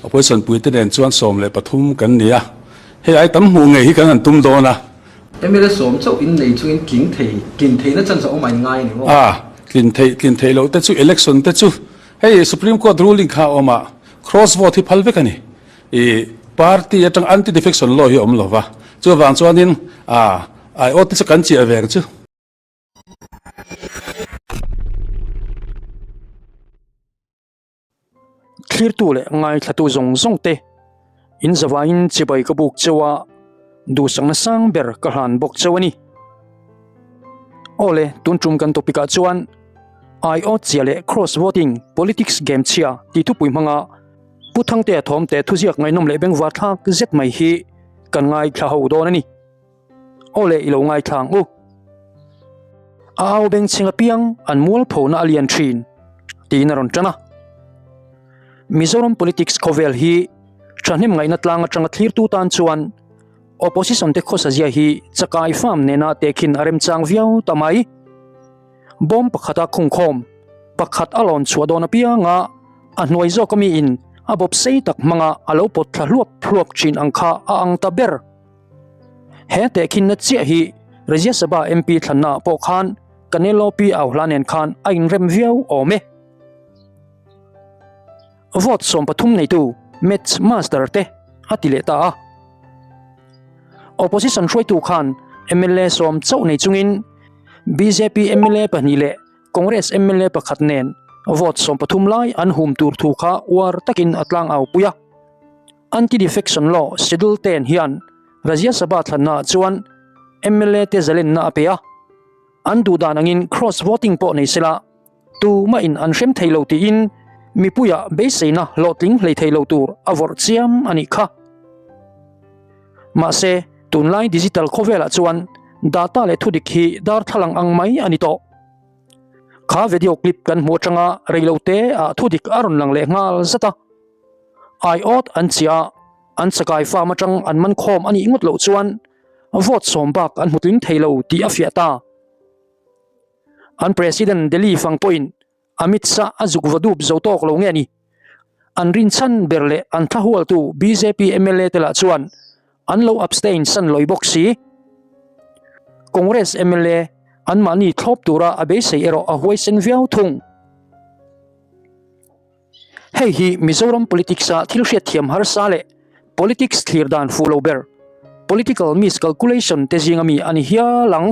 Opposition puite nen chuan 13 kan ni a, hei ai tam hmuh ngei hi kan han tum dawn a. MLA sawm chauh in nei chungin tling thei, tlin theihna chance a awm a in ngai a ni maw? A, tlin theih, tlin theih loh te chu election te chu hei Supreme Court ruling kha a awm a, cross vote hi phal vek a ni. I party atang anti defection law hi a awm lo va, chuvang chuanin a aiawt te chu kan chiah ve ang chu. Thlirtu leh ngaithlatu zawng zawng te in zavaiin chibai ka buk cheu a, duhsakna sang ber ka hlan bawk cheu a ni. Awle, tun tum kan topic ah chuan Aiawt chia leh Cross Voting Politics Game chhia tih thupui hmanga Pu Thangtea thawmte thuziak ngaihnawm leh bengvar thlak zet mai hi kan ngaithla ho dawn a ni. Awle i lo ngaithla ang u. A au bengchheng apiang an mualphona a lian thin tiin a rawn tan a. Mizoram politics khawvel hi thahnem ngaihna tlang atanga thlirtu tan chuan opposition te khawsazia hi chakai farm nena tehkhin a remchang viau ta mai. Bawm pakhata khungkhawm pakhat a lawn chhuah dawn apianga a hnuai zawk ami in a bawp sei tak hmanga a lo pawt thla hluap hluap thin ang kha a ang ta ber. He tehkhinna chiah hi Rajya Sabha MP thlanna ah pawh khan Canelo Pi Auhla nen khan a inrem viau awm e. Vote 13 neitu Maths Master te a ti leh ta a. Opposition hruaitu khan mla sawm chauh nei chungin bjp mla pahnih leh Congress mla pakhat nen vote 13 lai an hum tur thu kha uar takin a tlang au pui a. Anti-Defection Law Schedule ten hian Rajya Sabha thlannaah chuan mla te zalenna a pe a, an duh dan angin cross voting pawh nei sela tumahin an hrem thei lo tiin mipuiah beiseina hlawhtling hlei thei lo tur a vawrh chiam a nih kha. Mahse, tunlai digital khawvelah chuan data leh thudik hi darthlalang ang mai a ni tawh. Kha video clip kan hmuh atanga reilote ah thudik a rawn lang leh nghal zat a. Aiawt an chiah a, an chakai farm atang an man khawm a nih ngawt loh chuan vote sawm bak an hmu tling thei lo tih a fiah ta. An President Delhi fang pawhin Amit Shah a zuk va dup zo tawk lo nge ni? An rinchhan ber leh an thlahualtu bjp mla te lah chuan an lo abstain san lawi bawk si. Congress mla anmahni thlawp tura a beisei erawh a huaisen viau thung. Hei hi Mizoram politics-a thil hriatthiam harsa leh politics thlir dan fuh lo ber, political miscalculation te zinga mi a ni hial ang.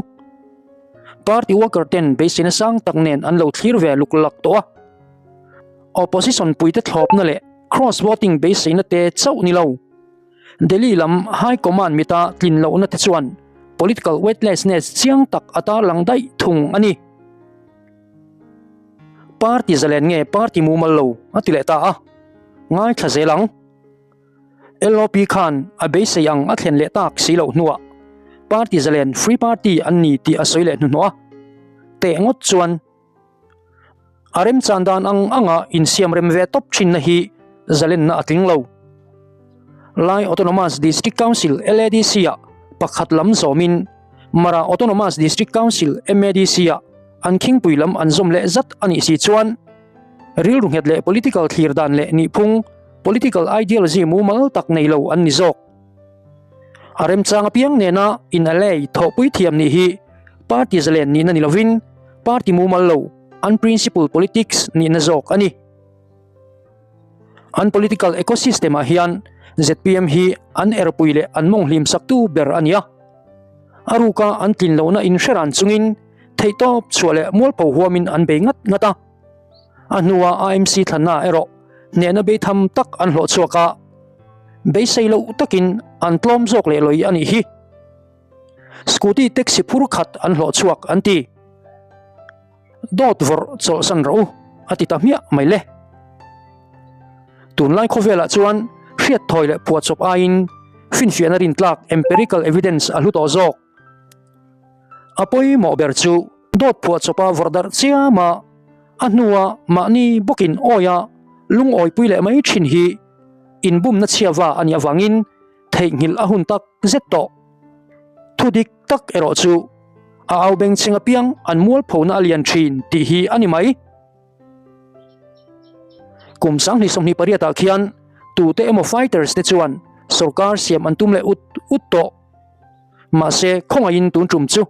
Party worker ten beiseina sang tak nen an lo thlir ve luk lak tawh a. Opposition puite thlawpna leh cross voting beiseina te chauh ni lo. Delhi lam High Command mita tlin lohna te chuan political weightlessness chiang tak a tarlang daih thung a ni. Party zalen nge party mumal lo a ti leh ta a, ngaithla zel ang. LOP khan a beisei ang a thlen leh tak si loh hnuah party zalen free party an ni tih a sawi leh hnuhnawh a, teh ngawt chuan a remchan dan ang anga insiam rem ve tawp thinna hi zalenna a tling lo. Lai Autonomous District Council, LADC, ah pakhat lam zawmin Mara Autonomous District Council, MADC, ah an khingpui lam an zawm leh zat a nih si chuan rilru nghet leh political thlir dan leh nihphung, political ideology, mumal tak nei lo an ni zawk. A remchang apiang nena in alei thawhpui thiam nih hi party zalen nihna ni lovin party mumal lo, unprincipled politics, nihna zawk a ni. An political ecosystem ah hian zpm hi an erpui leh an mawng hlim saktu ber a ni a. A ruka an tlin lohna in hre ran chungin theihtawp chhuah leh mualpho huamin an bei ngat ngat a. A hnua AMC thlanna erawh hnehna beitham tak an hlawh chhuak a, beisei loh takin an tlawm zawk leh lawi a nih hi. Scooty taxi phur khat an hlawh chhuak an ti. Dawt vawrh chawlhsan rawh u, a ti ta hmiah mai le. Tunlai khawvelah chuan hriat thawi leh phuahchawp aiin finfiahna rintlak empirical evidence a hlu tawh zawk. A pawimawh ber chu dawt phuahchawpa vawrh darh chiam a, a hnua mahni bawkin awia lungawipui leh mai thin hi inbumna chhiava a nih avangin theihnghilh a hun tak zet tawh. Thu dik tak erawh chu a au bengchheng apiang an mualphona a lian thin tih hi a ni mai. Kum 2028 ah khian Tute emaw fighters te chuan sorkar siam an tum leh ut ut tawh. Mahse, khawngaihin tun tum chu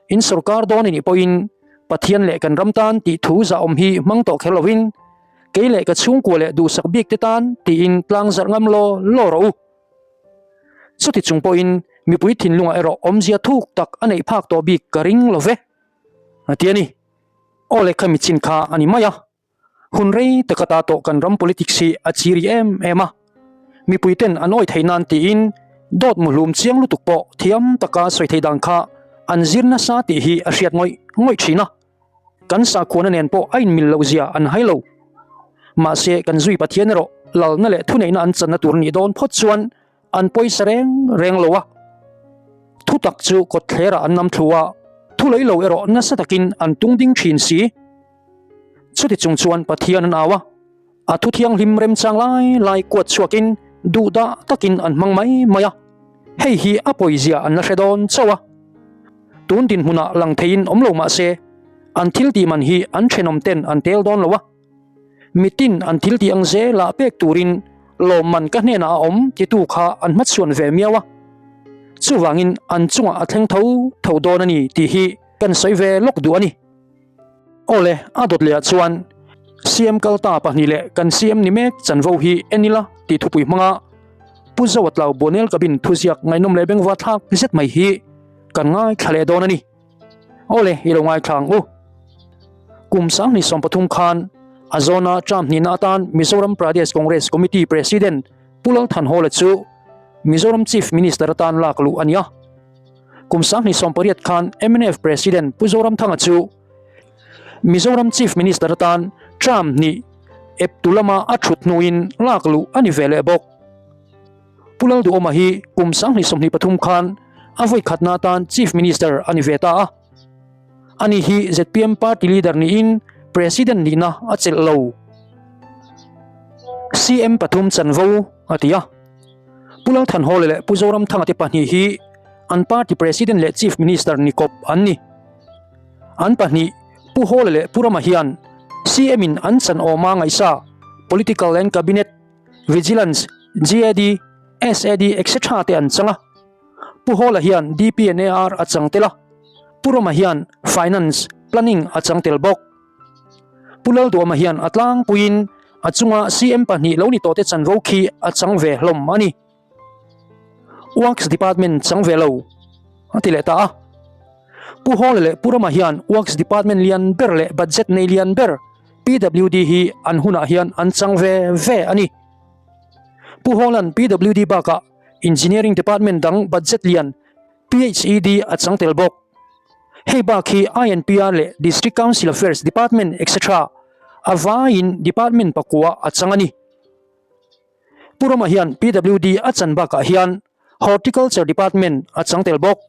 in sorkar dawn i nih pawhin Pathian leh kan ram tan tih thu zahawm hi hmang tawh kher lovin kei leh ka chhungkua leh duhsak bik te tan tiin tlang zarh ngam law law rawh u. Chuti chung pawhin mipui thinlungah erawh awmzia thuk tak a neih phak tawh bik ka ring lo ve. A ti a ni. Aw leh kha michin kha a ni mai a. Hun rei taka ta tawh kan ram politics hi a chiri em em a, mipui ten an awi theih nan tiin dawt muhlum chiang lutuk pawh thiam taka sawi theih dan kha an zir nasa tih hi a hriat ngawih ngawih thin a, kan sakhuana nen pawh a inmil loh zia an hai lo. Mahse kan zui Pathian erawh lalna leh thuneihna an channa tur nih dawn phawt chuan An pawisa reng reng lo a, thutak chu kawtthlerah an nam thlu a, thu lei lo erawh nasa takin an tung ding thin si. Chuti chung chuan Pathian an au a, a thu thianghlim remchang lai lai kuat chhuakin duhdah takin an hmang mai mai a, hei hi a pawizia an la hre dawn chauh a. Tun dinhmunah lang theiin awm lo mah se, an thil tih man hi an thenawm ten an tel dawn lo a. Mitin an thil tih ang zelah pek turin lawmman ka hnenah a awm titu kha an hmachhuan ve miau a. Chuvangin an chungah a thleng tho tho dawn a ni tih hi kan sawi ve lawk duh a ni. Awle, a dawt lehah chuan CM Kalta pahnih leh kan CM ni mek chanvo hi en ila tih thupui hmanga Pu Zoatlau Buanel Kabin thuziak ngaihnawm leh bengva thlak zet mai hi kan ngaithla leh dawn a ni. Awle, i lo ngaithla ang u. Kum 2013 khan a zawna term hnihna atan Mizoram Pradesh Congress Committee President Pu Lal Thanhawla chu Mizoram Chief Minister atan lak luh a ni a. Kum 2018 khan mnf President Pu Zoramthanga chu Mizoram Chief Minister atan term hnih eptu lama a thut hnuin lak luh a ni ve leh bawk. Pu Lalduhawma hi kum 2023 khan a vawi khatna atan Chief Minister a ni ve ta a. Ani hi zpm party leader niin President nihna a chelh lo. CM pathum chanvo a ti a. Pu Lalthanhawla leh Pu Zoramthanga te pahnih hi an party President leh Chief Minister ni kawp an ni. An pahnih Pu Hawla leh Pu Rama hian CM in an chan awma ngaihsa Political and Cabinet Vigilance, GAD, SAD etc te an chang a. Pu Hawla hian DP and AR a chang tel a, Pu Rama hian Finance, Planning a chang tel bawk. Pu Lalduama hian a tlangpuiin a chunga CM pahnih lo ni tawhte chanvo khi a chang ve hlawm a ni. Works Department chang ve lo a ti leh ta a. Pu Hawla leh Pu Rama hian Works Department lian ber leh budget nei lian ber PWD hi an hunah hian an chang ve ve a ni. Pu Hawla'n PWD bakah Engineering Department dang budget lian PHED a chang tel bawk. Hei bak hi INPR leh District Council Affairs Department etc. A vaiin department pakua a chang a ni. Pu Rama hian PWD a chan bakah hian Horticulture Department a chang tel bawk.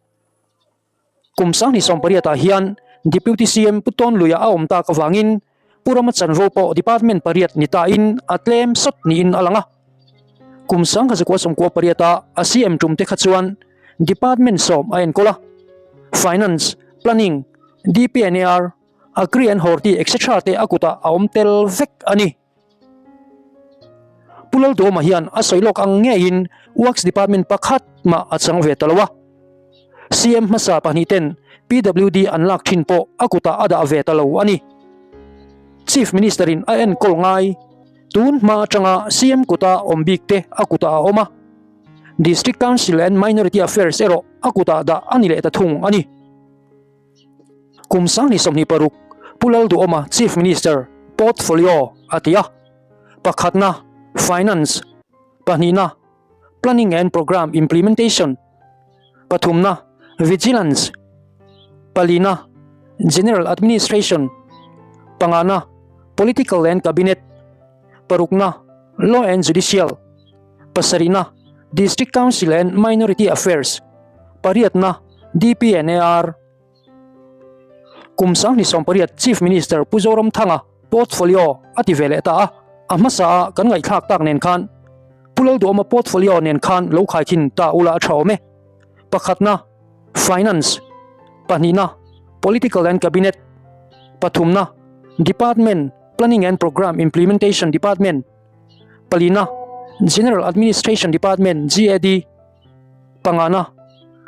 Kum 2018 ah hian Deputy CM Pu Tawnluia a awm tak avangin Pu Rama chanvo pawh department pariat ni tain a tlem sawt niin a lang a. Kum 1998 ah a CM tum te kha chuan department sawm a enkawl a, Finance, Planning, DPNAR, Agri and Horti etc te a kutah a awm tel vek a ni. Pu Lalduhawma hian a sawi lawk ang ngeiin Works Department pakhat mah a chang ve ta lo a. CM hmasa pahnih ten PWD an lak thin pawh a kutah a dah ve ta lo a ni. Chief Minister in a enkawl ngai tun hma atanga CM kuta awm bik te a kutah a awm a. District Council and Minority Affairs erawh a kutah dah a ni leh ta thung a ni. Kum 2026 Pu Lalduhawma Chief Minister Portfolio a ti a, pakhatna Finance, pahnihna Planning and Programme Implementation, pathumna Vigilance, palina General Administration, pangana Political and Cabinet, parukna Law and Judicial, pasarihna District Council and Minority Affairs, pariatna DPNAR. Kum 2018 Chief Minister Pu Zoramthanga portfolio a ti ve leh ta a, a hmasa a kan ngaihthlak tak nen khan Pu Lalduhawma portfolio nen khan lo khaikhin ta ula a tha awm e. Pakhatna, Finance, pahnihna, Political and Cabinet, pathumna, Department, Planning and Programme Implementation Department, palina, General Administration Department, GAD, pangana,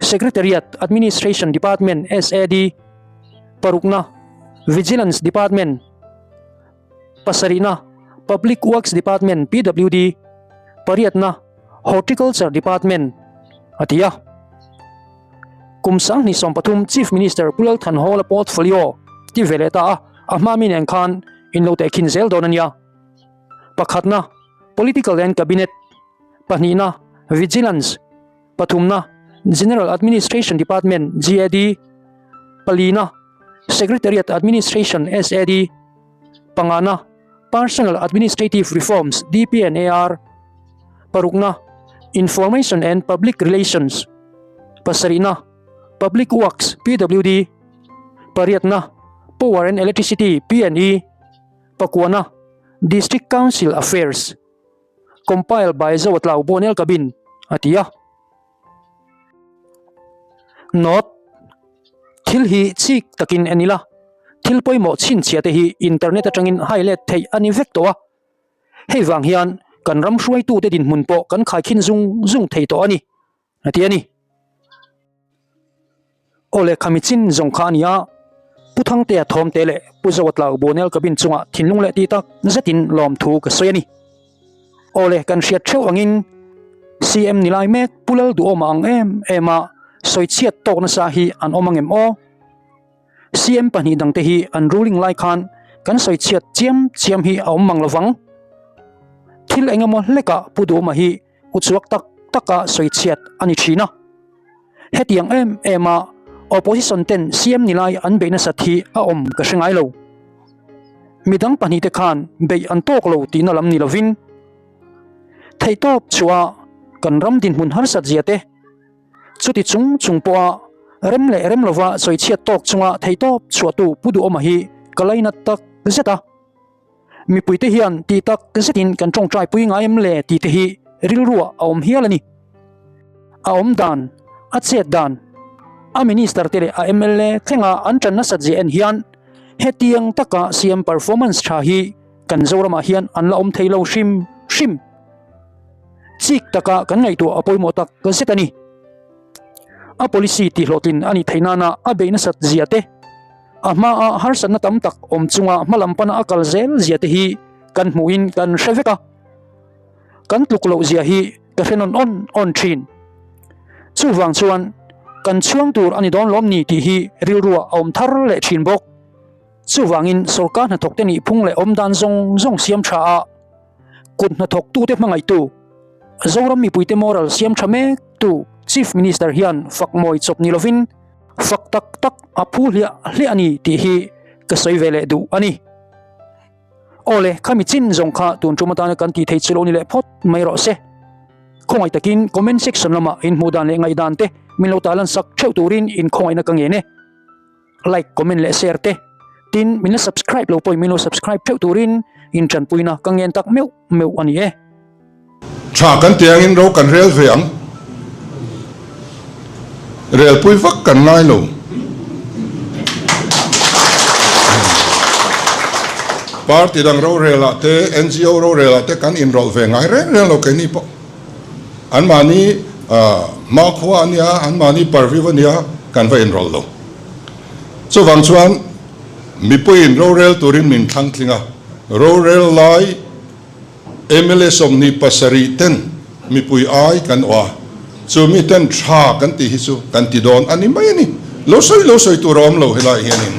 Secretariat Administration Department, SAD, parukna, Vigilance Department, pasarihna, Public Works Department, PWD, pariatna, Horticulture Department, a ti a. Kum 2013 Chief Minister Pu Lal Thanhawla portfolio ti ve leh ta a, a hma mi nen khan in lo tehkhin zel dawn a nia. Pakhatna, Political and Cabinet, Pahnihna, Vigilance, Pathumna, General Administration Department, GAD, Palina, Secretariat Administration, SAD, Pangana, Personal Administrative Reforms, DPNAR, Parukna, Information and Public Relations, Pasarihna, Public Works, PWD, Pariatna, Power and Electricity, PNE, Pakuana, District Council Affairs. Compile by Zawatlau Bonel Cabin, a ti a. Note, Thil hi chik takin en ila, thil pawimawh chhinchhia te hi internet atangin hai let theih a ni vek tawh a. Hei vang hian kan ram hruaitute dinhmun pawh kan khaikhin zung zung thei tawh a ni, a ti a ni. Aw leh khami chin zawng kha a ni a, Pu Thangtea Thawmte leh Pu Zawatlau Bonel Cabin chungah thinlung leh ti tak zetin lawmthu ka sawi a ni. Aw le kan hriat theuh angin CM ni lai mek Pu Lalduhawma ang em em a sawi chhiat tawk nasa hi an awm angem aw? CM pahnih dangte hi an ruling lai khan kan sawi chhiat chiam chiam hi a awm mang lovang. Thil engemaw hlekah Pu Duhawma hi Uchuak tak taka sawi chhiat a ni thin a. Hetiang em em a opposition ten CM ni lai an beih nasat hi a awm ka hre ngai lo. Midang pahnihte khan beih an tawk lo tihna lam ni lovin theihtawp chhuah kan ram dinhmun harsat zia te, chuti chung chung pawha rem leh rem lova sawi chhiat tawk chunga theihtawp chhuahtu Pu Duhawma hi ka lainat tak zet a. Mipuite hian tih tak zetin kan tawngtai pui ngai em le tih te hi rilruah a awm hial a ni. A awm dan, a chet dan, a minister te leh a mla thlenga an tan nasat zia en hian hetiang taka CM performance tha hi kan Zoramah hian an la awm thei lo hrim hrim. Chik taka kan ngaihtuah a pawimawh tak zet a ni. A policy tihhlawhtlin a nih theih nana a beih nasat zia te, A hmaa harsatna tam tak awm chunga hmalam pana a kal zel zia te hi kan hmuhin kan hre vek a, kan tluk loh zia hi ka hre nawn awn awn thin. Chuvang chuan kan chhuang tur a ni dawn lawm ni tih hi rilruah a awm thar leh thin bawk. Chuvangin sorkar hnathawkte nih phung leh awm dan zawng zawng siam tha a, kut hnathawktute hmangaihtu, Zoram mipuite moral siam tha mektu Chief Minister hian fak mawi chawp ni lovin, Fak tak tak a phu hliah hliah a ni tih hi ka sawi ve leh duh a ni. Aw le, khami chin zawng kha tun tum atana kan tih theih chu lo ni leh phawt mai rawh se. Khawngaih takin comment section lamah in hmuh dan leh ngaihdan te min lo tarlan sak theuh turin in khawngaihna ka ngen e. Like, comment leh share te. Tin, min la subscribe lo pawhin min lo subscribe theuh turin in tanpuina ka ngen tak meuh meuh a ni e. Tha kan ti angin ro kan rel ve ang. Relpui vak kan ngai lo. Party dang rorelah te, NGO rorelah te kan inrawlh ve ngai reng reng lo keini pawh. Anmahni hmakhua a nia, anmahni parviu a nia, kan va inrawlh lo. Chuvang chuan mipuiin rorel turin min thlang tling a, rorel lai Mla 27 ten mipui ai kan awh a, chu mi ten tha kan tih hi chu kan ti dawn a ni mai a ni. Lo sawi lo sawi tur a awm lo helaiah hianin.